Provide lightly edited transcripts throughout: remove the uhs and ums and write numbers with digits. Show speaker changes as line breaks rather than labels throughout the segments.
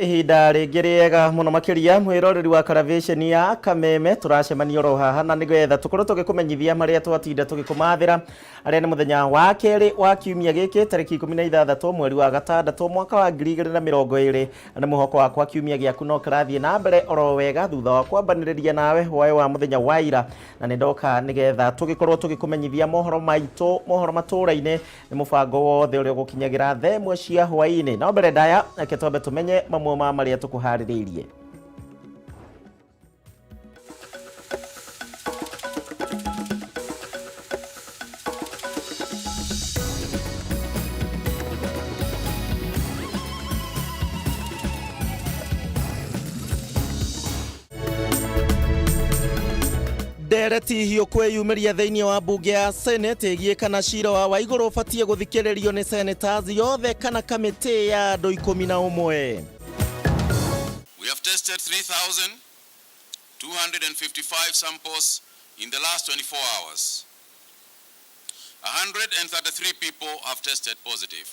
Ihinda rĩngĩ rĩega mũno makĩria mwĩroreri wa karavĩceni ya Kameme, tũracemania oro haha na nĩgetha tũkorwo tũgĩkũmenyithia marĩa twatinda tũgĩkũmathĩra, arĩa nĩ mũthenya wa kerĩ wa kiumia gĩkĩ, tarĩki 16 mweri wa gatandatũ mwaka wa 2020. Na nĩ mwĩhoko wakwa kiumia gĩaku no kĩrathiĩ na mbere oro wega thutha wa kwambanĩrĩria nawe hwaĩ wa mũthenya wa ira, na nĩ ndoka nĩgetha tũgĩkorwo tũgĩkũmenyithia mohoro maitũ, mohoro matũra-inĩ. Nĩ mũbango wothe ũrĩa ũgũkinyagĩra thaa 1 cia hwaĩ-inĩ. No mbere ndaya, reke twambe tũmenye mamwe ma marĩa tũkũharĩrĩirie. Ndereti hiũ kwĩyumĩria thĩinĩ wa mbunge ya Senate ĩgiĩ kana cira wa Waigũrũ ũbatiĩ gũthikĩrĩrio nĩ senators yothe kana kamĩtĩ ya andũ 11.
We have tested 3,255 samples in the last 24 hours. 133 people have tested positive.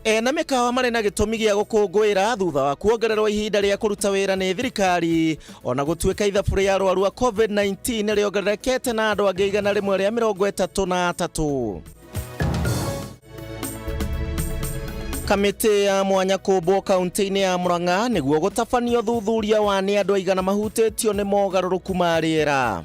Ene mĩkawa marĩ na gĩtũmi gĩa gũkũngũĩra thutha wa kuongererwo ihinda rĩa kũruta wĩra nĩ thirikari, ona gũtuĩka ithabu rĩa arwaru a COVID-19 rĩongererekete na andũ angĩ 133. Kamĩtĩ ya mwanya kũmbwo kaunti-inĩ ya Murang'a nĩguo gũtabanio thuthuria wa nĩ andũ aigana mahutĩtio nĩ mogarũrũku ma rĩera.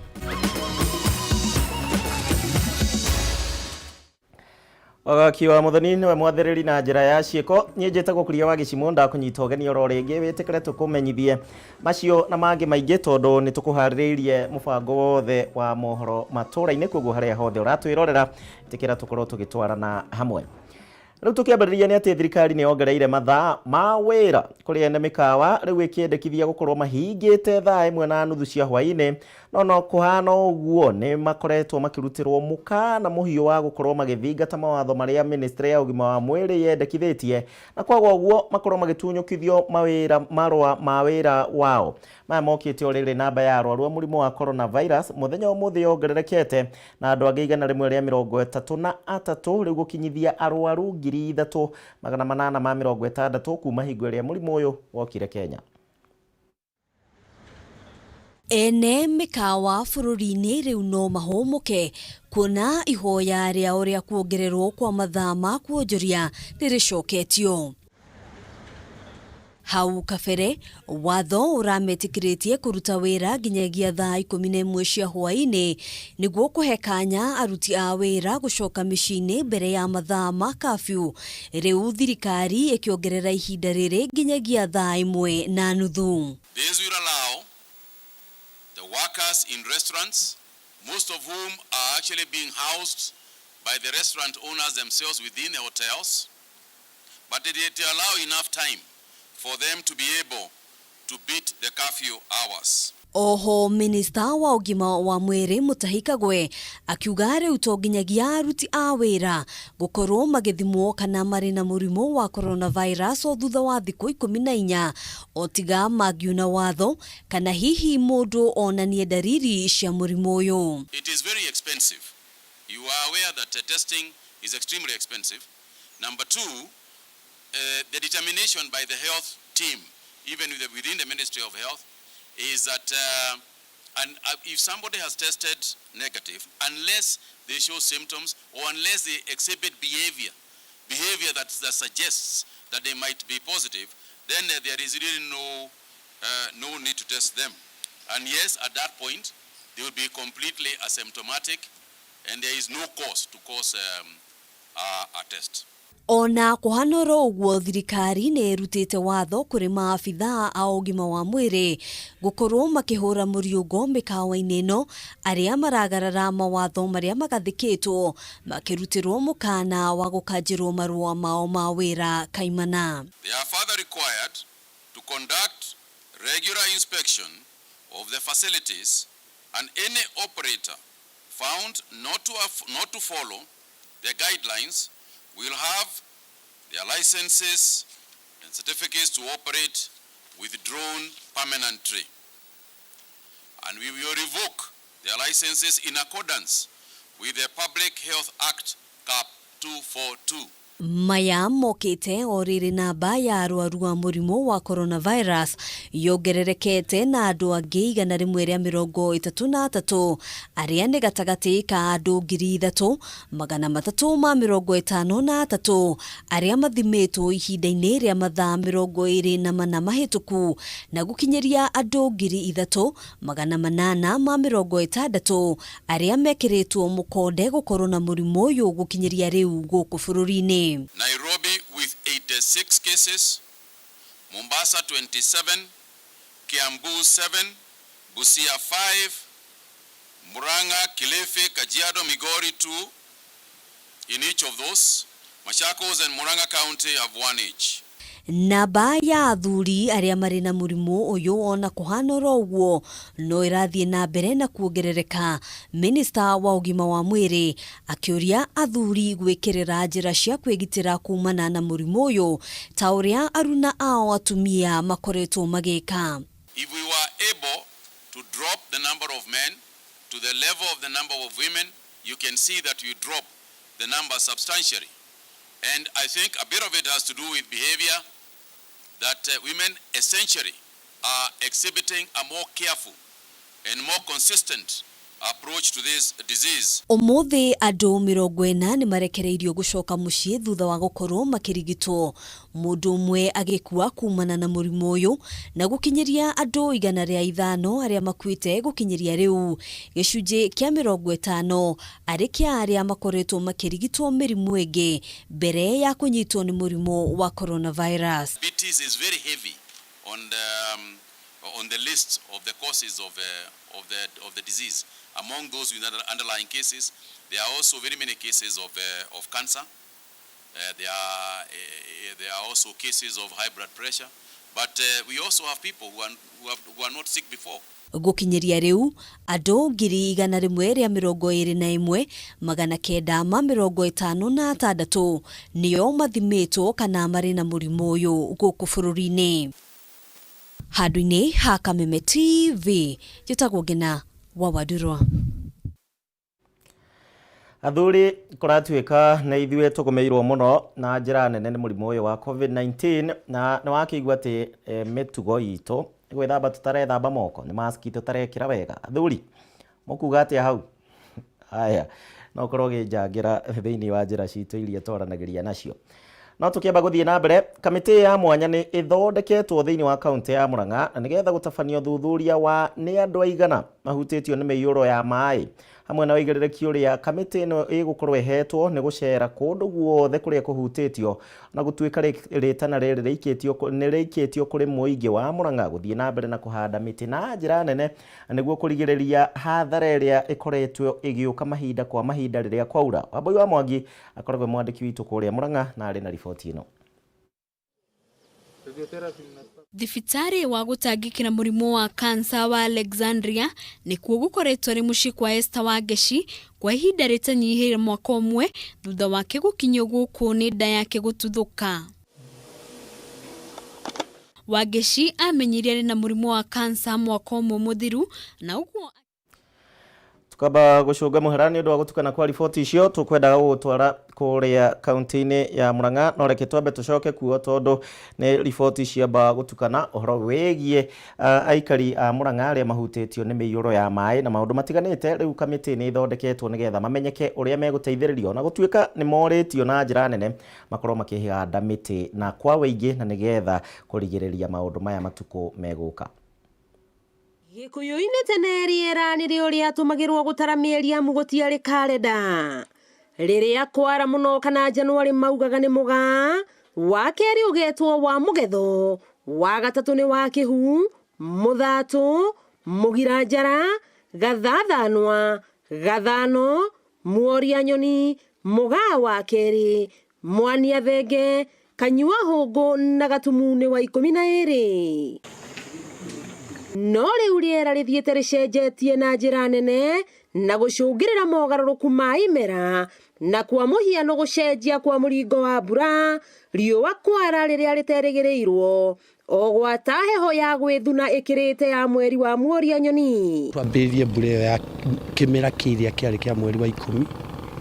Wagaki wa Muthoni niwe mwathĩrĩri na njĩra ya ciĩko. Niĩ njĩtagwo Kuria wa Gĩcimũ, ndakũnyita ũgeni oro rĩngĩ wĩtĩkĩre tũkũmenyithie macio na mangĩ maingĩ, tondũ nĩ tũkũharĩrĩirie mũbango wothe wa mohoro matũra-inĩ. Koguo harĩa hothe ũratwĩrorera, ĩtĩkĩra tũkorwo tũgĩtwarana hamwe. Rĩu tũkĩambĩrĩria nĩ atĩ thirikari nĩ yongereire mathaa ma wĩra kũrĩ ene mĩkawa, rĩu ĩkĩendekithia gũkorwo mahingĩte thaa 1:30 cia hwaĩ-inĩ. No kũhana ũguo nĩ makoretwo makĩrutĩrwo mũkana mũhiũ wa gũkorwo magĩthingata mawatho marĩa ministry ya ũgima wa mwĩrĩ yendekithĩtie, na kwaga ũguo makorwo magĩtunyũkithio mawĩra marũa ma wĩra wao. Maya mokĩte o rĩrĩ namba ya arwaru a mũrimũ wa coronavirus mũthenya ũmũthĩ yongererekete na andũ angĩ 133 rĩu gũkinyithia arwaru 3860 kuma hingo ĩrĩa mũrimũ ũyũ wokire Kenya.
Ene mĩkawa bũrũri-inĩ rĩu no mahũmũke kuona ihoya rĩao rĩa kuongererwo kwa mathaa ma kuonjoria nĩrĩcoketio. Hau kabere watho ũrametĩkĩrĩtie kũruta wĩra nginyagia thaa 11 cia hwaĩ-inĩ nĩguo kũhe kanya aruti a wĩra gũcoka mĩciĩ-inĩ mbere ya mathaa ma curfew. Rĩu thirikari ĩkĩongerera ihinda rĩrĩ nginyagia thaa 1:30.
This will allow the workers in restaurants, most of whom are actually being housed by the restaurant owners themselves within the hotels, but it will allow enough time for them to be able to beat the curfew hours.
Oho minista wa ũgima wa mwĩrĩ Mutahi Kagwe akiuga rĩu to nginyagia aruti a wĩra gũkorwo magĩthimwo kana marĩ na mũrimũ wa coronavirus o thutha wa thikũ 14, o tiga mangiuna watho kana hihi mũndũ onanie ndariri cia mũrimũ ũyũ.
It is very expensive. You are aware that testing is extremely expensive. Number two, the determination by the health team, even within the Ministry of Health, is that and if somebody has tested negative, unless they show symptoms or unless they exhibit behavior that suggests that they might be positive, then there is really no need to test them. And yes, at that point, they will be completely asymptomatic, and there is no cause to cause a test.
Ona kũhana oro ũguo, thirikari nĩ ĩrutĩte watho kũrĩ maabithaa a ũgima wa mwĩrĩ gũkorwo makĩhũra mũriũngo mĩkawa-inĩ ĩno arĩa maragarara mawatho marĩa magathĩkĩtwo, makĩrutĩrwo mũkana wa gũkanjĩrwo marũa mao ma wĩra kaimana.
They are further required to conduct regular inspection of the facilities, and any operator found not to follow the guidelines will have their licenses and certificates to operate withdrawn permanently. And we will revoke their licenses in accordance with the Public Health Act CAP 242.
Maya mokĩte o rĩrĩ namba ya arwaru a mũrimũ wa coronavirus yongererekete na andũ angĩ 133 arĩa nĩ gatagatĩ ka andũ 3,353 arĩa mathimĩtwo ihinda-inĩ rĩa mathaa 24 mahĩtũku na gũkinyĩria andũ 3,860 arĩa mekĩrĩtwo mũkonde gũkorwo na mũrimũ ũyũ gũkinyĩria rĩu gũkũ bũrũri-inĩ.
Nairobi with 86 cases, Mombasa 27, Kiambu 7, Busia 5, Murang'a, Kilifi, Kajiado, Migori 2 in each of those. Machakos and Murang'a County have 1 each.
Namba ya athuri arĩa marĩ na mũrimũ ũyũ ona kũhana oro ũguo no ĩrathiĩ na mbere na kuongerereka. Minista wa ũgima wa mwĩrĩ akĩũria athuri gwĩkĩrĩra njĩra cia kwĩgitĩra kumana na mũrimũ ũyũ ta ũrĩa aruna ao atumia makoretwo magĩka.
If we were able to drop the number of men to the level of the number of women, you can see that we drop the number substantially. And I think a bit of it has to do with behavior, that women essentially are exhibiting a more careful and more consistent approach to this disease.
Ũmũthĩ andũ 40 nĩ marekereirio gũcoka mũciĩ thutha wa gũkorwo makĩrigitwo, mũndũ ũmwe agĩkua kumana na mũrimũ ũyũ na gũkinyĩria andũ 105 arĩa makuĩte gũkinyĩria rĩu, gĩcunjĩ kĩa 50 arĩ kĩa arĩa makoretwo makĩrigitwo mĩrimũ ĩngĩ mbere ya kũnyitwo nĩ mũrimũ wa coronavirus.
Diabetes is very heavy on the list of the causes of the disease. Among those with underlying cases, there are also very many cases of cancer. There are also cases of high blood pressure. But we also have people who are not sick before.
Gũkinyĩria rĩu andũ 121,956 nĩo mathimĩtwo kana marĩ na mũrimũ ũyũ gũkũ bũrũri-inĩ. Handũ-inĩ ha Kameme TV, njĩtagwo Ngina wa Wandurwa.
Athuri kũratuĩka nĩ ithuĩ tũgũmĩirwo mũno na njĩra nene nĩ mũrimũ ũyũ wa COVID-19 na nĩ wakĩigua atĩ mĩtugo itũ nĩ gwĩthamba tũtarethamba moko, nĩ maski tũtarekĩra wega. Athuri mũkuga atĩa hau? Haya, no ũkorwo ũgĩnjangĩra thĩinĩ wa njĩra citũ iria twaranagĩria nacio. No tũkĩamba gũthiĩ na mbere, kamĩtĩ ya mwanya nĩ ĩthondeketwo thĩinĩ wa kaunti ya Murang'a na nĩgetha gũtabania ũthuthuria wa nĩ andũ aigana mahutĩtio nĩ mĩiyũro ya maĩ hamwe na ũigĩrĩrĩki ũrĩa kamĩtĩ ĩno ĩgũkorwo ĩhetwo nĩ gũcera kũndũ guothe kũrĩa kũhutĩtio na gũtuĩka rĩtana rĩrĩ nĩ rĩikĩtio kũrĩ mũingĩ wa Murang'a gũthiĩ na mbere na kũhanda mĩtĩ na njĩra nene nĩguo kũrigĩrĩria hathara ĩrĩa ĩkoretwo ĩgĩũka mahinda kwa mahinda rĩrĩa kwaura. Wambui wa Mwangi akoragwo mwandĩki witũ kũrĩa Murang'a na arĩ na riboti ĩno.
Thibitarĩ wa gũtangĩkĩra mũrimũ wa kansa wa Alexandria nĩkuo gũkoretwo arĩ mũciĩ kwa Esther Wangeci kwa ihinda rĩtanyihĩire mwaka ũmwe thutha wake gũkinyio gũkũ nĩ nda yake gũtuthũka. Wangeci amenyire arĩ na mũrimũ wa kansa mwaka ũmwe mũthiru na ũguo
tukamba gucunga muhera ni undu wa gutukana kwa riboti icio tukwendaga gugutwara kuria kaunti-ini ya Murang'a no reke twambe tucoke kuo tondu ni riboti ciamba gutukana uhoro wigie aikari a Murang'a aria mahutitio ni miiyuro ya mai na maundu matiganite. Riu kamiti ni ithondeketwo nigetha mamenyeke uria meguteithĩrĩrio na gutuika ni moritio na njira nene makorwo makihanda miti na kwa wĩingĩ na nigetha kurigĩrĩria maundu maya matuku meguka.
Gĩkũyũ-inĩ tene rĩera nĩrĩo rĩatũmagĩrwo gũtara mĩeri amu gũtiarĩ karenda. Rĩrĩa kwara mũno kana Januarĩ maugaga nĩ mũgaa, wa kerĩ ũgetwo wa mũgetho, wa gatatũ nĩ wa kĩhu, mũthatũ, mũgiranjara, gathathanwa, gathano, muoria nyoni, mũgaa wa kerĩ, mwania thenge, kanyua hũngũ na gatumu nĩ wa 12. No rĩu rĩera rĩthiĩte rĩcenjetie na njĩra nene na gũcũngĩrĩra mogarũrũku ma imera na kwa mũhiano gũcenjia kwa mũringo wa mbura, riũa kwara rĩrĩa rĩterĩgĩrĩirwo, o gwata heho ya gwĩthuna ĩkĩrĩte ya mweri wa muoria nyoni.
Twambĩrĩrie mbura ĩyo ya kĩmera kĩrĩa kĩarĩ kĩa mweri wa 10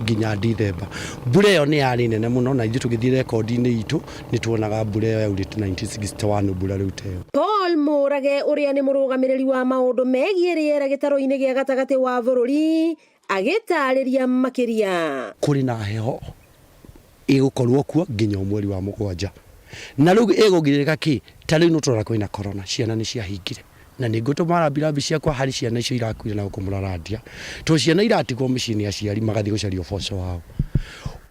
Nginya Dithemba. Mbura ĩyo nĩ yarĩ nene mũno na ithuĩ tũgĩthiĩ rekondi-inĩ itũ nĩ tuonaga mbura ĩyo yaurĩte 1961 mbura rĩu ta ĩyo.
Paul Mũrage ũrĩa nĩ mũrũgamĩrĩri wa maũndũ megiĩ rĩera gĩtarũ-inĩ gĩa gatagatĩ wa bũrũri agĩtarĩria makĩria.
Kũrĩ na heho ĩgũkorwo kuo nginya mweri wa 7 na rĩu ĩgũgirĩrĩka kĩ ta rĩu nĩ tũrona kwĩna corona, ciana nĩ ciahingire na nĩ ngũtũma rambirambi ciakwa harĩ ciana icio irakuire na gũkũ mũrarandia to ciana iratigwo mĩciĩ nĩ aciari magathiĩ gũcaria ũboco wao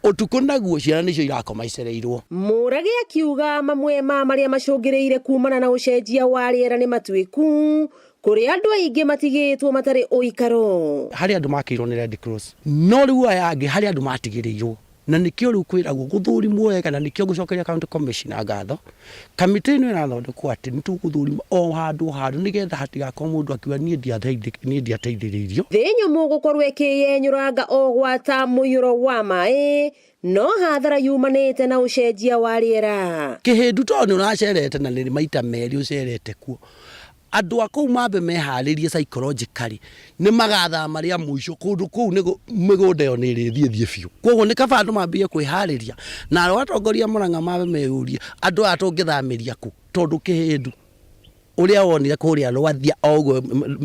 ũtukũ, naguo ciana nĩcio irakoma icereirwo.
Mũrage akiuga mamwe ma marĩa macũngĩrĩire kumana na ũcenjia wa rĩera nĩ matuĩku kũrĩa andũ aingĩ matigĩtwo matarĩ ũikaro.
Harĩ andũ makĩirwo nĩ Red Cross, no rĩu aya angĩ harĩ andũ matigĩrĩirwo na nĩkĩo rĩu kwĩragwo gũthũrimwo wega, na nĩkĩo ngũcokeria county commissioner ngatho. Kamĩtĩ ĩno ĩrathondekwo atĩ nĩ tũgũthũrima o handũ o handũ nĩgetha hatigakorwo mũndũ akiuga niĩ ndiateithĩrĩirio.
Thĩ nyũmũ gũkorwo ĩkĩyenyũranga o gwata mũiyũro wa maĩ no hathara yumanĩte na ũcenjia wa rĩera.
Kĩhĩndu tondũ nĩ ũracerete na nĩ maita merĩ ũcerete kuo, andũ a kũu mambe meharĩrie psychologically nĩ magathama rĩa mũico kũndũ kũu nĩ mĩgũnda ĩyo nĩ ĩrĩthiĩ thiĩ biũ. Koguo nĩ kaba andũ mambie kwĩharĩria na arĩa atongoria Murang'a mambe meyũrie andũ aya tũngĩthamĩria kũ, tondũ Kĩhĩndu ũrĩa wonire kũrĩa Rwathia o ũguo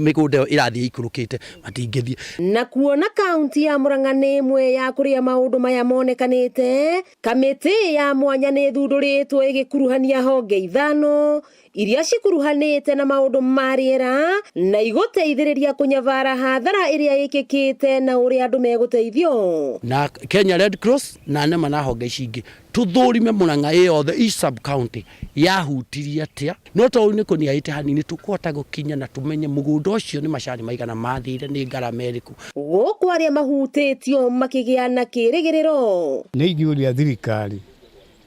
mĩgũnda ĩyo ĩrathiĩ ĩikũrũkĩte matingĩthiĩ.
Na kuona kaunti ya Murang'a nĩ ĩmwe ya kũrĩa maũndũ maya monekanĩte, kamĩtĩ ya mwanya nĩ ĩthundũrĩtwo ĩgĩkuruhania honge 5 iria cikuruhanĩte na maũndũ ma rĩera na igũteithĩrĩria kũnyabara hathara ĩrĩa ĩkĩkĩte na ũrĩa andũ megũteithio.
Na Kenya Red Cross na NEMA na honge ici ingĩ tũthũrime Murang'a ĩ yothe, each sub county yahutirie atĩa, no tondũ nĩ kũniarĩte hanini tũkũhota gũkinya na tũmenye mũgũnda ũcio nĩ macani maigana mathire, nĩ ngarama ĩrĩkũ.
Gũkũ arĩa mahutĩtio makĩgĩa na kĩrĩgĩrĩro.
Nĩ ingĩũria thirikari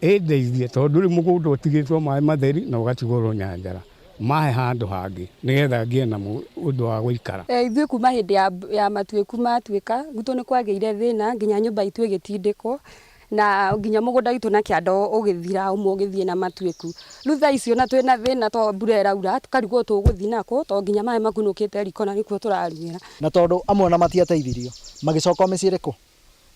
ĩndeithie tondũ rĩu mũgũnda ũtigĩtwo maĩ matheri na ũgatigwo rũnyanjara mahe handũ hangĩ nĩgetha ngĩe na ũndũ wa gũikara.
Ithuĩ kuma hĩndĩ ya matuĩku matuĩka gwitũ nĩ kwagĩire thĩna nginya nyũmba itũ ĩgĩtindĩkwo na nginya mũgũnda witũ na kĩanda ũgĩthira ũmwe ũgĩthiĩ na matuĩku. Rĩu thaa icio na twĩna thĩna to mbura ĩraura tũkarigwo tũgũthiĩ nakũ to nginya maĩ makunũkĩte riko na nĩkuo tũrarugĩra.
Na tondũ amwe ona matiateithirio magĩcoka mĩciĩ ĩrĩkũ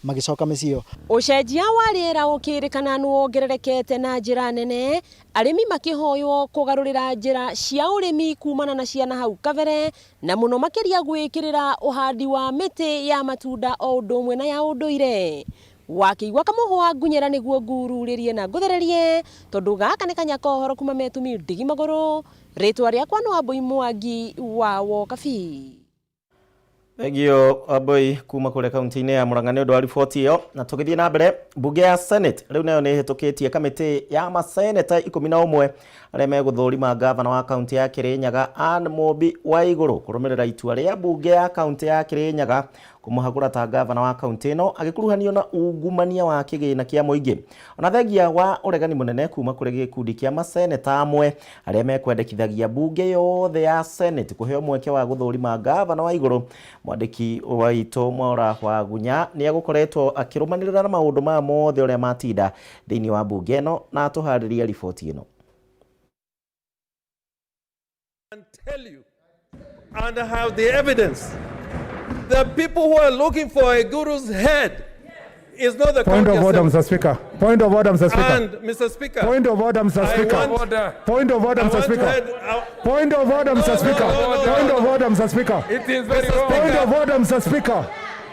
magĩcoka mĩciĩ ĩyo.
Ũcenjia wa rĩera ũkĩrĩkana nĩ wongererekete na njĩra nene, arĩmi makĩhoywo kũgarũrĩra njĩra cia ũrĩmi kumana na ciana hau kabere na mũno makĩria gwĩkĩrĩra ũhandi wa mĩtĩ ya matunda o ũndũ ũmwe na ya ũndũire. Wakĩigua kamũhwa ngunyĩra nĩguo ngururĩrie na ngũthererie tondũ gaka nĩ kanya ka ũhoro kuma metumi ndigi magũrũ. Rĩtwa rĩakwa nĩ Wambui Mwangi wa Wokabi.
Thengio Wambui kuma kũrĩa kaunti-inĩ ya Murang'a nĩ ũndũ wa riboti ĩyo. Na tũgĩthiĩ na mbere, mbunge ya Senate rĩu nayo nĩ ĩhĩtũkĩtie kamĩtĩ ya maseneta 11 arĩa megũthũrima ngavana wa kaunti ya Kirinyaga Anne Mũmbi Waigũrũ kũrũmĩrĩra itua rĩa mbunge ya kaunti ya Kirinyaga kũmũhagũra ta ngavana wa kaunti ĩno agĩkuruhanio na ungumania wa kĩgĩna kĩa mũingĩ. Ona thengia wa ũregani mũnene kuma kũrĩ gĩkundi kĩa maseneta amwe arĩa mekwendekithagia mbunge yothe ya Senate kũheo mweke wa gũthũrima ngavana Waigũrũ, mwandĩki waitũ Mwaura Wagunya nĩ agũkoretwo akĩrũmanĩrĩra na maũndũ maya mothe ũrĩa matinda thĩinĩ wa mbunge ĩno na atũharĩria riboti ĩno.
Tell you and I have the evidence. The people who are looking for a guru's head is not the
Point
county
of order,
assembly.
Mr. Speaker. Point of order, Mr. Speaker.
And Mr. Speaker.
Point of order, Mr.
I
Speaker.
want-
Point of order,
I
Mr.
want to
Speaker.
add,
Point of order, Mr.
No,
Speaker.
no, no,
Point
no.
of order, Mr. Speaker.
It is very wrong.
Point of order, Mr. Speaker.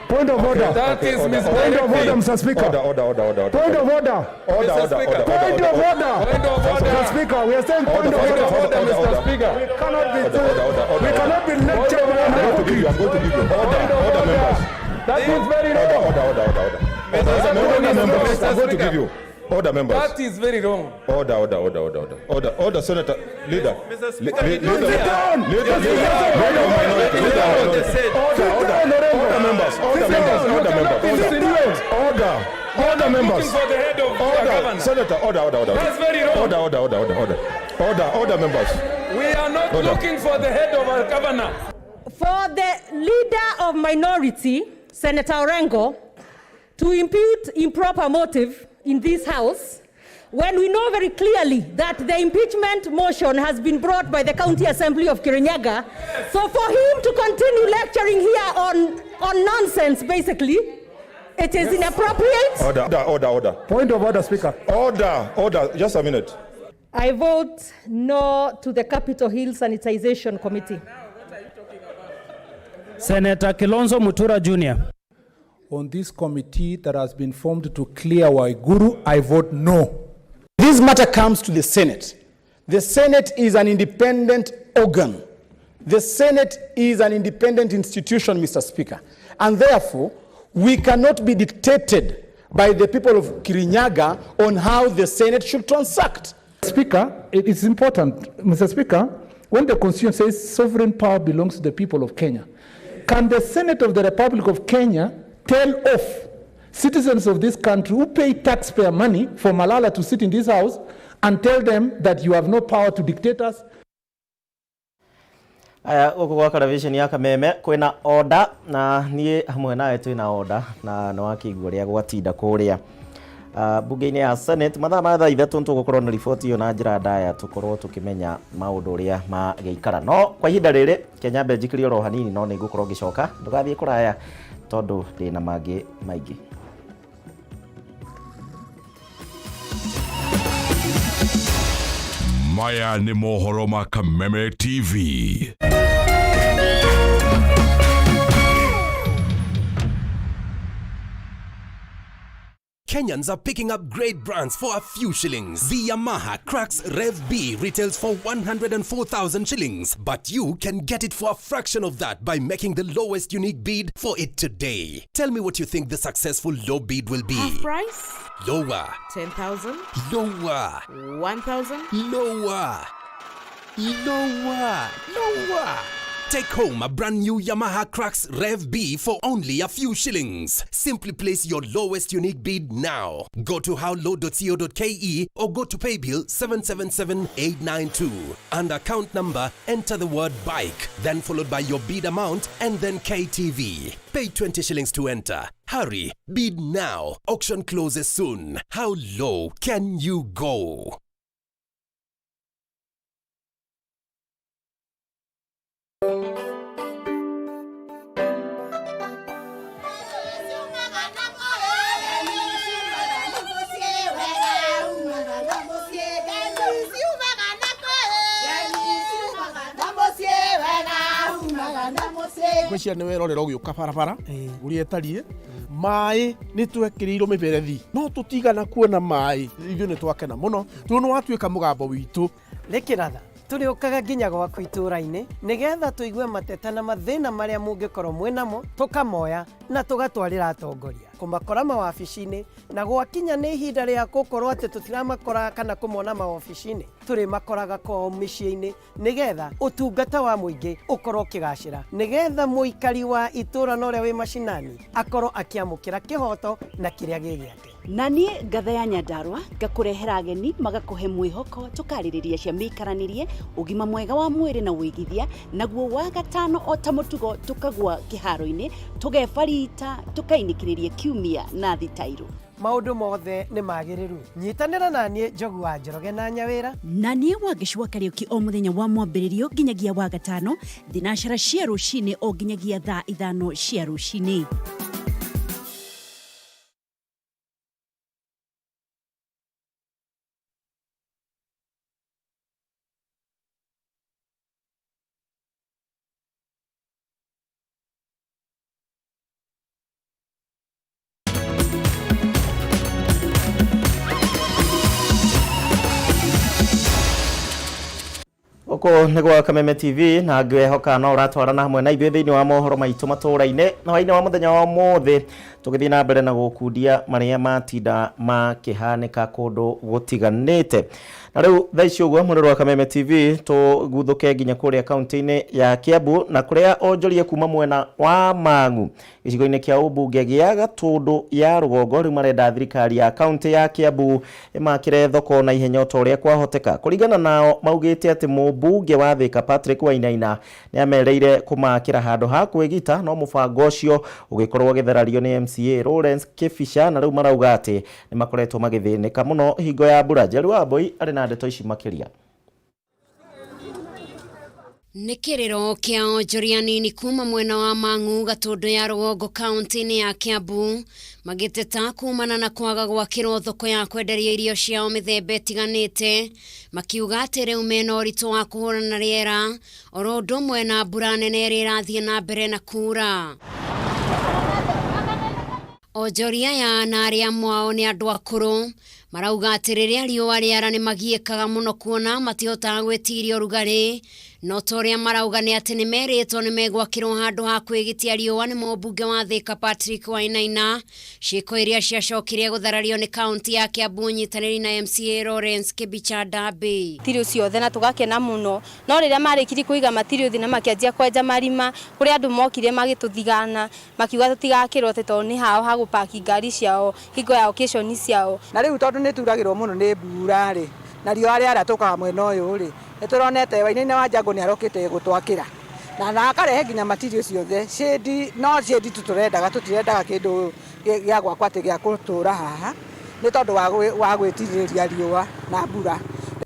Point of order.
That is
Point of order, Mr. Speaker.
Order, order, order, order, order.
Point of order.
Order,
Mr.
order,
Speaker.
order,
Point
order,
of order.
Point of order.
Mr. Speaker, we are saying point
Order,
of
order,
order.
order, order,
Speaker.
We cannot be
Order, order, order, order,
we cannot be lectured by an
I'm going to give you, I'm going to give you. Order, order, members.
That is very
Order,
wrong.
order, order, order, order.
Mr.
Order, members.
Mr.
I'm going to
Speaker.
give you. Order, members.
That is very wrong.
Order, order, order, order, order. Order, order, Senator. Leader.
Mr. Speaker,
Leader,
did you
leader,
hear?
Down.
leader, leader, leader of minority. Leader of
What they
minority.
said.
Order, order, order, members. Order, members. Order, members.
Insinuate.
Order, order, members.
Looking for the head of the
Order,
governor.
Senator. Order, order, order.
That's very wrong.
Order, order, order, order, order. Order, order, members.
We are not
Order.
looking for the head of our governor.
For the leader of minority, Senator Orengo, to impute improper motive in this house, when we know very clearly that the impeachment motion has been brought by the County Assembly of Kirinyaga, so for him to continue lecturing here on nonsense, basically, It is inappropriate.
Order, order, order, order.
Point of order, Speaker.
Order, order. Just a minute.
I vote no to the Capitol Hill Sanitization Committee.
Senator Kilonzo Mutura Jr.
On this committee that has been formed to clear Waiguru, I vote no.
This matter comes to the Senate. The Senate is an independent organ. The Senate is an independent institution, Mr. Speaker. And therefore, we cannot be dictated by the people of Kirinyaga on how the Senate should transact.
Speaker, it is important, Mr. Speaker, when the Constitution says sovereign power belongs to the people of Kenya, can the Senate of the Republic of Kenya tell off citizens of this country who pay taxpayer money for Malala to sit in this house and tell them that you have no power to dictate us?
Aya gũkũ gwa television ya Kameme kwĩna order na niĩ hamwe nawe twĩna order na nĩ wakĩigua ũrĩa gwatinda kũrĩa bunge-inĩ ya Senate mathaa ma thaa ithatũ nĩtũgũkorwo na riboti ĩyo na njĩra ndaya tũkorwo tũkĩmenya maũndũ ũrĩa magĩikara no kwa ihinda rĩrĩ Kenya mbe njikĩrie oro hanini no nĩngũkorwo ngĩcoka ndũgathiĩ kũraya tondũ ndĩna mangĩ maingĩ.
Maya nĩ mohoro ma Kameme TV.
Kenyans are picking up great brands for a few shillings. The Yamaha Crux Rev B retails for 104,000 shillings, but you can get it for a fraction of that by making the lowest unique bid for it today. Tell me what you think the successful low bid will be.
Half price?
Lower.
10,000?
Lower.
1,000?
Lower. Lower. Lower. Take home a brand new Yamaha Crux Rev B for only a few shillings. Simply place your lowest unique bid now. Go to howlow.co.ke or go to paybill 777892. And account number, enter the word bike, then followed by your bid amount and then KTV. Pay 20 shillings to enter. Hurry, bid now. Auction closes soon. How low can you go?
Ngwĩciria nĩ werorera ũgĩũka barabara ũrĩa ĩtariĩ maĩ nĩ twekĩrĩirwo mĩberethi no tũtigana kuona maĩ ithuĩ nĩ twakena mũno tondũ nĩ watuĩka mũgambo witũ.
Rĩkĩratha tũrĩũkaga nginya gwaku itũũra-inĩ nĩgetha tũigue mateta na mathĩna marĩa mũngĩkorwo mwĩ namo tũkamoya na tũgatwarĩra atongoria kũmakora mawabici-inĩ na gwakinya nĩ ihinda rĩa gũkorwo atĩ tũtiramakora kana kũmona mawabici-inĩ tũrĩmakoraga kwao mĩciĩ-inĩ nĩgetha ũtungata wa mũingĩ ũkorwo ũkĩgacĩra nĩgetha mũikari wa itũũra na ũrĩa wĩ macinani akorwo akĩamũkĩra kĩhoto na kĩrĩa gĩ gĩake.
Na niĩ ngatha ya Nyandarua ngakũrehera ageni magakũhe mwĩhoko tũkarĩrĩria cia mĩikaranĩrie ũgima mwega wa mwĩrĩ na wĩigithia naguo wa gatano o ta mũtugo tũkagwa kĩharo-inĩ tũgebarita tũkainĩkĩrĩria kiumia na thitairũ.
Maũndũ mothe nĩ magĩrĩru nyitanĩra na niĩ Njogu wa Njoroge na Nyawĩra
na niĩ Wangeci wa Kariũki o mũthenya wa mwambĩrĩrio nginyagia wa gatano thinacara cia rũcinĩ o nginyagia thaa ithano cia rũcinĩ.
Gũkũ nĩ gwa Kameme TV na ngwĩhoka no ũratwarana hamwe na ithuĩ thĩinĩ wa mohoro maitũ matũũra-inĩ na hwaĩ-inĩ wa mũthenya wa ũmũthĩ tũgĩthiĩ na mbere na gũkundia marĩa matinda makĩhanĩka kũndũ gũtiganĩte. Na rĩu thaa ici ũguo mũrĩro wa Kameme TV tũguthũke nginya kũrĩa kaunti-inĩ ya Kiambu na kũrĩa onjoria kuma mwena wa Mang'u gĩcigo-inĩ kĩa ũmbunge gĩa Gatũndũ ya rũgongo rĩu marenda thirikari ya kaunti ya Kiambu ĩmakĩre thoko na ihenya o ta ũrĩa kwahoteka. Kũringana nao maugĩte atĩ mũmbunge wa Thika Patrick Wainaina nĩ amereire kũmakĩra handũ ha kwĩgita no mũbango ũcio ũgĩkorwo ũgĩtharario nĩ MCA Lawrence Kĩbica na rĩu marauga atĩ nĩ makoretwo magĩthĩnĩka mũno hingo ya mbura. Njeru wa Mbui arĩ na ndeto ici makĩria.
Nĩ kĩrĩro kĩa onjoria anini kuma mwena wa Mang'u Gatũndũ ya rũgongo kaunti-inĩ ya Kiambu magĩteta kumana na kwaga gwakĩrwo thoko ya kwenderia irio ciao mĩthemba ĩtiganĩte, makiuga atĩ rĩu mena ũritũ wa kũhũrana na rĩera oro ũndũ ũmwe na mbura nene ĩrĩa ĩrathiĩ na mbere na kuura. Onjoria aya na arĩa mwao nĩ andũ akũrũ marauga atĩ rĩrĩa riũa rĩara nĩ magiĩkaga mũno kuona matihotaga gwĩtiria ũrugarĩ, no ta ũrĩa marauga nĩ atĩ nĩ merĩtwo nĩ megwakĩrwo handũ ha kwĩgitia riũa nĩ mũmbunge wa Thika Patrick Wainaina, ciĩko iria ciacokire gũtharario nĩ kaunti ya Kiambu ũnyitanĩri na MCA Lawrence Kibicha Ndambi.
Matirio ciothe na tũgakena mũno, no rĩrĩa marĩkirie kũiga matirio thĩ na makĩanjia kwenja marima kũrĩa andũ mokire magĩtũthigana makiuga tũtigakĩrwo atĩ tondũ nĩ hao ha gũpaki ngari ciao hingo ya occasion ciao.
Na rĩu tondũ nĩ turagĩrwo mũno nĩ mbura rĩ, na riũa rĩara tũkaga mwena ũyũ rĩ, nĩ tũronete Wainaina wa Njango nĩ arokĩte gũtwakĩra na akarehe nginya matirio ciothe shade, no shade tu tũrendaga, tũtirendaga kĩndũ gĩa gwakwa atĩ gĩa gũtũra haha nĩ tondũ wa gwĩtirĩrĩria riũa na mbura.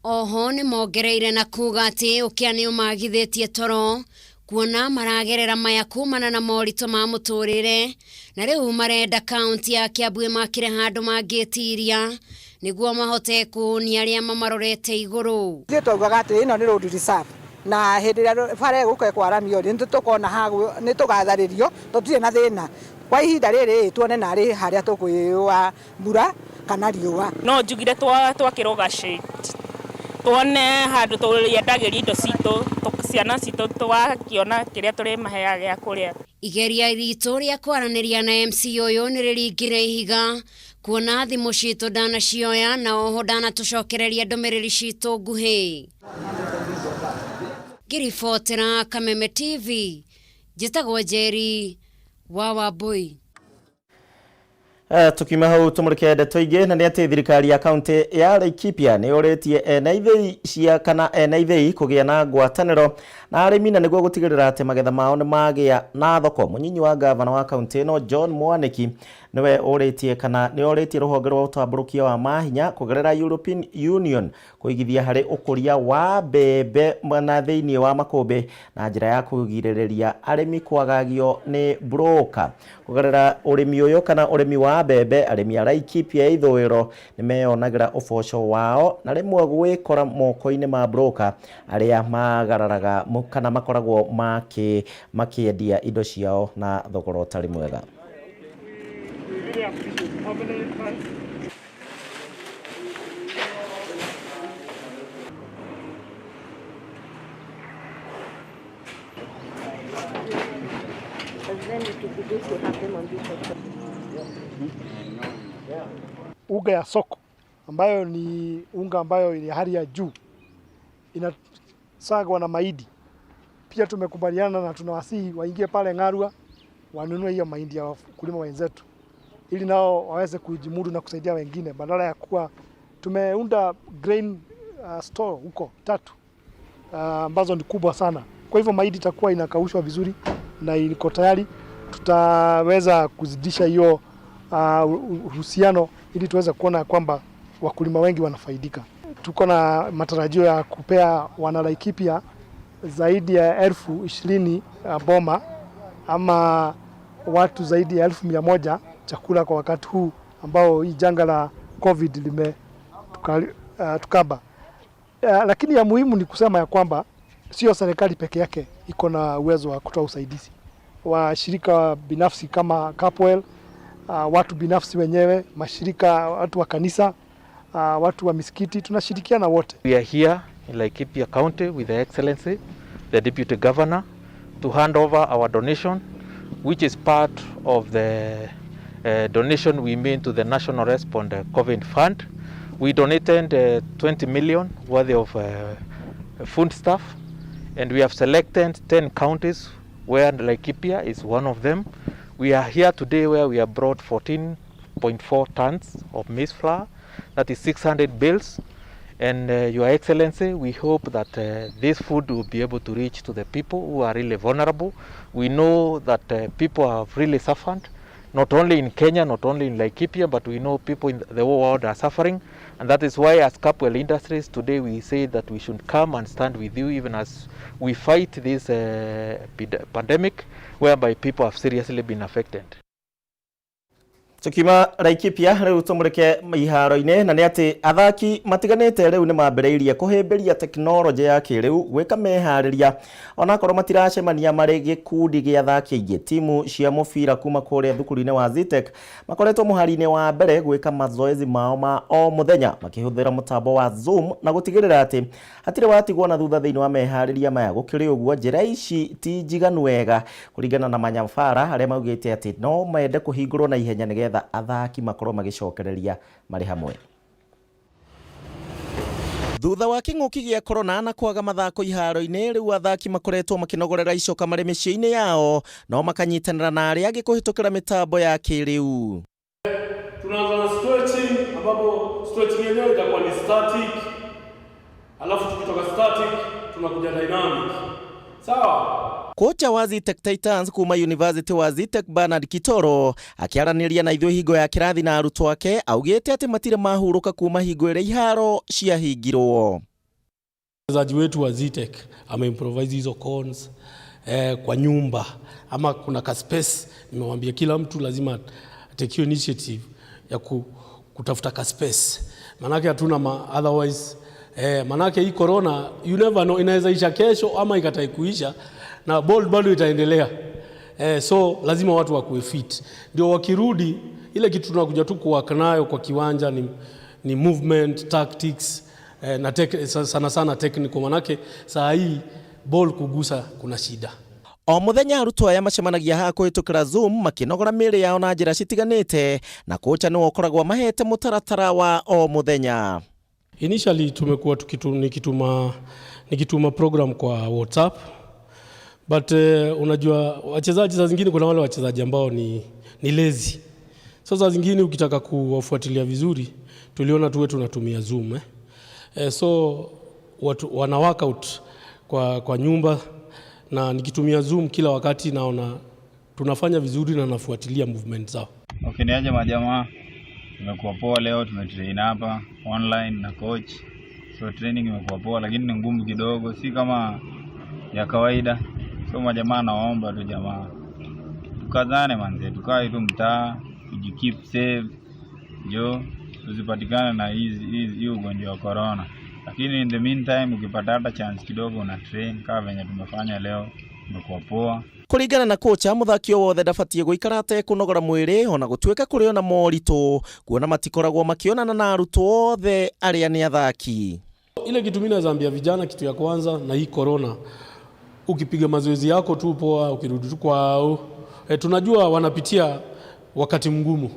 Oho nĩ mongereire na kuga atĩ ũkĩa nĩ ũmagithĩtie toro kuona maragerera maya kumana na moritũ ma mũtũrĩre, na rĩu marenda kaunti ya Kiambu ĩmakĩre handũ mangĩtiria nĩguo mahote kũũnia arĩa mamarorete igũrũ.
Ithuĩ twaugaga atĩ ĩno nĩ road reserve, na hĩndĩ ĩrĩa bara ĩgũka ĩkwaramio rĩ, nĩ tũkona nĩ tũgatharĩrio tũtirĩ na thĩna kwa ihinda rĩrĩ, tuone narĩ harĩa tũkwĩyũa mbura kana riũa.
No njugire twakĩrwo gacĩti tuone handũ tũrĩendagĩria indo citũ, ciana citũ tũgakĩona kĩrĩa tũrĩmaheaga gĩa kũrĩa.
Igeria ritũ rĩa kwaranĩria na MC ũyũ nĩ rĩringire ihiga kuona thimũ citũ ndanacioya na oho ndanatũcokereria ndũmĩrĩri citũ nguhĩ. Ngĩribotera Kameme TV, njĩtagwo Njeri wa Wambui.
Tukiuma hau tumurike ndeto ingĩ, na nĩ atĩ thirikari ya kaunti ya Laikipia nĩ yũrĩtie ene ithĩi cia kana ene ithĩi kũgĩa na ngwatanĩro na arĩmi na nĩguo gũtigĩrĩra atĩ magetha mao nĩ magĩa na thoko. Mũnyinyi wa gavana wa kaunti ĩno John Mwaniki nĩwe ũrĩtie kana nĩ ũrĩtie rũhonge rwa ũtambũrũkia wa mahinya kũgerera European Union kũigithia harĩ ũkũria wa mbembe na thĩinĩ wa makũmbĩ na njĩra ya kũgirĩrĩria arĩmi kwagagio nĩ broker. Kũgerera ũrĩmi ũyũ kana ũrĩmi wa mbembe, arĩmi a Laikipia ya ithũĩro nĩ meyonagĩra ũboco wao na rĩmwe gwĩkora moko-inĩ ma broker arĩa magararaga kana makoragwo makĩendia indo ciao na thogora ũtarĩ mwega.
Unga ya soko ambayo ni unga ambayo ile hali ya juu inasagwa na mahindi. Pia tumekubaliana na tunawasihi waingie pale Ng'arua wanunue hiyo mahindi ya wakulima wenzetu ili nao waweze kujimudu na kusaidia wengine, badala ya kuwa tumeunda grain store huko 3 ambazo ni kubwa sana. Kwa hivyo mahindi itakuwa inakaushwa vizuri na iko tayari. Tutaweza kuzidisha hiyo uhusiano ili tuweze kuona kwamba wakulima wengi wanafaidika. Tuko na matarajio ya kupea wana Laikipia zaidi ya 20,000 boma ama watu zaidi ya 100,000 chakula kwa wakati huu ambao hii janga la COVID lime tukaba. Lakini ya muhimu ni kusema ya kwamba sio serikali peke yake iko na uwezo wa kutoa usaidizi. Washirika binafsi kama Capwell, watu binafsi wenyewe, mashirika, watu wa kanisa, watu wa misikiti, tunashirikiana wote.
We are here in Laikipia County with the Excellency, the Deputy Governor, to hand over our donation, which is part of the donation we made to the National Response COVID Fund. We donated 20 million worth of foodstuff, and we have selected 10 counties where Laikipia is one of them. We are here today where we have brought 14.4 tons of maize flour, that is 600 bales. And Your Excellency, we hope that this food will be able to reach to the people who are really vulnerable. We know that people have really suffered Not only in Kenya, not only in Laikipia, but we know people in the whole world are suffering. And that is why as Capwell Industries today we say that we should come and stand with you even as we fight this pandemic whereby people have seriously been affected.
Tukiuma Laikipia riu tumurike iharo-ini na ni ati athaki matiganite riu ni mambiriirie kuhimbiria tekinoronjĩ ya kiriu gwika mehariria onakorwo matiracemania mari gikundi gia athaki aingi. Timu cia mubira kuma kuria thukuru-ini wa Zetech makoretwo muhari-ini wa mbere gwika mazoezi mao ma o muthenya makihuthira mutambo wa Zoom na gutigirira ati hatire watigwo na thutha thiini wa mehariria maya. Gukiri uguo njira ici ti njiganu wega kuringana na manyabara aria maugite ati no mende kuhingurwo na ihenya nigetha athaki makorwo magicokereria mari hamwe. Thutha wa kĩng'ũki gĩa corona na kwaga mathako iharo-inĩ, rĩu athaki makoretwo makĩnogorera icoka marĩ mĩciĩ-inĩ yao no makanyitanĩra na arĩa angĩ kũhĩtũkĩra mĩtambo ya kĩrĩu.
Tunaanza na stretching ambapo stretching yenyewe itakuwa ni static, alafu tukitoka static tunakuja dynamic. Sawa?
Kocha wa Zetech Titans kuma University wa Zetech Bernard Kitoro akiaranĩria na ithuĩ hingo ya kĩrathi na arutwo ake augĩte atĩ matirĩ mahurũka kuma hingo ĩrĩa iharo ciahingirwo.
Mchezaji wetu wa Zetech ameimprovise hizo cones kwa nyumba ama kuna ka space. Nimewambia kila mtu lazima take initiative ya kutafuta ka space, manake hatuna otherwise manake hii corona you never know, inaweza isha kesho ama ikatai kuisha na ball bado itaendelea. So lazima watu wakuwe fit ndio wakirudi. Ile kitu tunakuja tu kuwork nayo kwa kiwanja ni movement, tactics na sana sana technical, manake saa hii ball kugusa kuna shida.
O muthenya arutwo aya macemanagia haha kũhĩtũkĩra Zoom makinogora mĩĩrĩ yao na njĩra citiganĩte na kocha nĩwe ũkoragwo mahete mũtaratara wa o muthenya.
Initially tumekuwa nikituma program kwa WhatsApp, but unajua wachezaji saa zingine kuna wale wachezaji ambao ni lazy. So saa zingine ukitaka kuwafuatilia vizuri tuliona tuwe tunatumia Zoom. So watu wana workout kwa nyumba, na nikitumia Zoom kila wakati naona tunafanya vizuri na nafuatilia movement zao.
Okay, niaje majamaa. Imekuwa poa leo, tumetrain hapa online na coach. So training imekuwa poa lakini ni ngumu kidogo, si kama ya kawaida. So majamaa naomba tu jamaa tukazane manze, tukae tu mtaa, tujikeep safe jo, tusipatikane na hii ugonjwa wa corona. Lakini in the meantime ukipata hata chance kidogo una train kama venye tumefanya leo, imekuwa poa.
Kuringana na kocha muthaki o wothe ndabatie guikara atekunogora mwĩrĩ ona gutuĩka kũrĩ ona moritũ kuona matikoragwo makĩonana na arutwo othe arĩa nĩ athaki.
Ile kitu mimi naweza ambia vijana, kitu ya kwanza na hii corona, ukipiga mazoezi yako tu poa, ukirudi tu kwao, tunajua wanapitia wakati mgumu.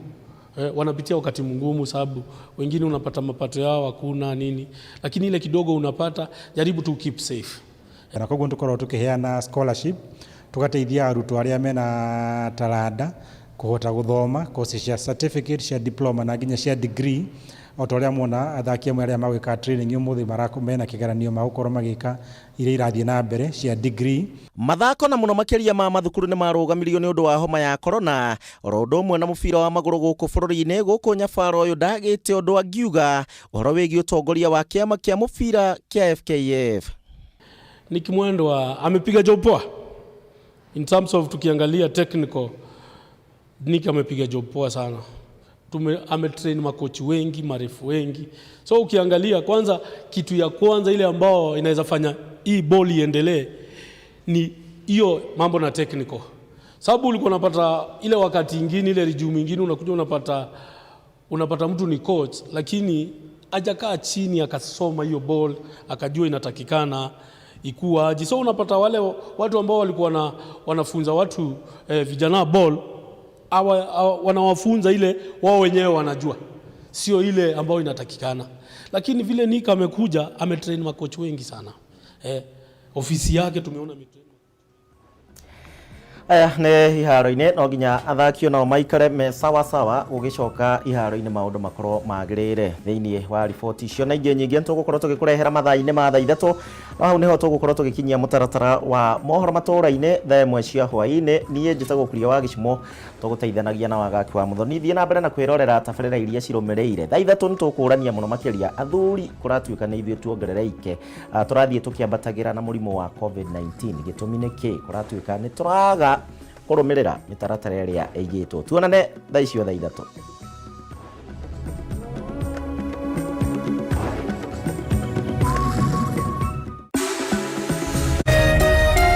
Wanapitia wakati mgumu sababu wengine unapata mapato yao hakuna nini, lakini ile kidogo unapata jaribu tu keep safe.
Na koguo tukorwo tukiheana scholarship tugateithia arutwo aria mena taranda kuhota guthoma courses cia certificate cia diploma na nginya cia degree. O ta ũrĩa muona athaki amwe arĩa magwĩka training ũmũthĩ mena kĩgeranio magũkorwo magĩka iria irathiĩ na mbere cia degree.
Mathako na mũno makĩria ma mathukuru nĩ marũgamirio nĩ ũndũ wa homa ya corona oro ũndũ ũmwe na mũbira wa magũrũ gũkũ bũrũri-inĩ. Gũkũ Nyabaro ũyũ ndagĩte ũndũ angiuga ũhoro wĩgiĩ ũtongoria wa kĩama kĩa mũbira kĩa FKF.
Nick Mwendwa amepiga job poa. In terms of tukiangalia technical, Nick amepiga job poa sana. Ametrain makochi wengi, marefu wengi. So ukiangalia kwanza, kitu ya kwanza ile ambao inaweza fanya hii ball iendelee ni hiyo mambo na technical. Sababu ulikuwa unapata ile wakati ingine ile resume nyingine unakuja unapata mtu ni coach lakini hajakaa chini akasoma hiyo ball akajua inatakikana ikuwa aje. So unapata wale watu ambao walikuwa wanafunza watu vijana ball wanawafunza ile wao wenyewe wanajua, sio ile ambayo inatakikana. Lakini vile Nick amekuja ametrain makochi wengi sana. Ofisi yake tumeona.
Aya nĩ iharo-inĩ, no nginya athaki onao maikare me sawa sawa, gũgĩcoka iharo-inĩ maũndũ makorwo magĩrĩire. Thĩinĩ wa riboti icio na ingĩ nyingĩ nĩtũgũkorwo tũgĩkũrehera mathaa-inĩ ma thaa 3, no hau nĩho tũgũkorwo tũgĩkinyia mũtaratara wa mohoro matũra-inĩ thaa 1 cia hwaĩ-inĩ. Niĩ njĩtagwo Kuria wa Gĩcumo, tũgũteithanagia na Wagaki wa Mũthoni. Thiĩ na mbere na kwĩrorera tabarĩra iria cirũmĩrĩire. Thaa 3 nĩtũkũrania mũno makĩria athuri kũratuĩka nĩ ithuĩ tuongerereike. Tũrathiĩ tũkĩambatagĩra na mũrimũ wa COVID-19. Gĩtũmi nĩ kĩ? Kũratuĩka nĩ tũraga kũrũmĩrĩra mĩtaratara ĩrĩa ĩigĩtwo. Tuonane thaa icio thaa 3.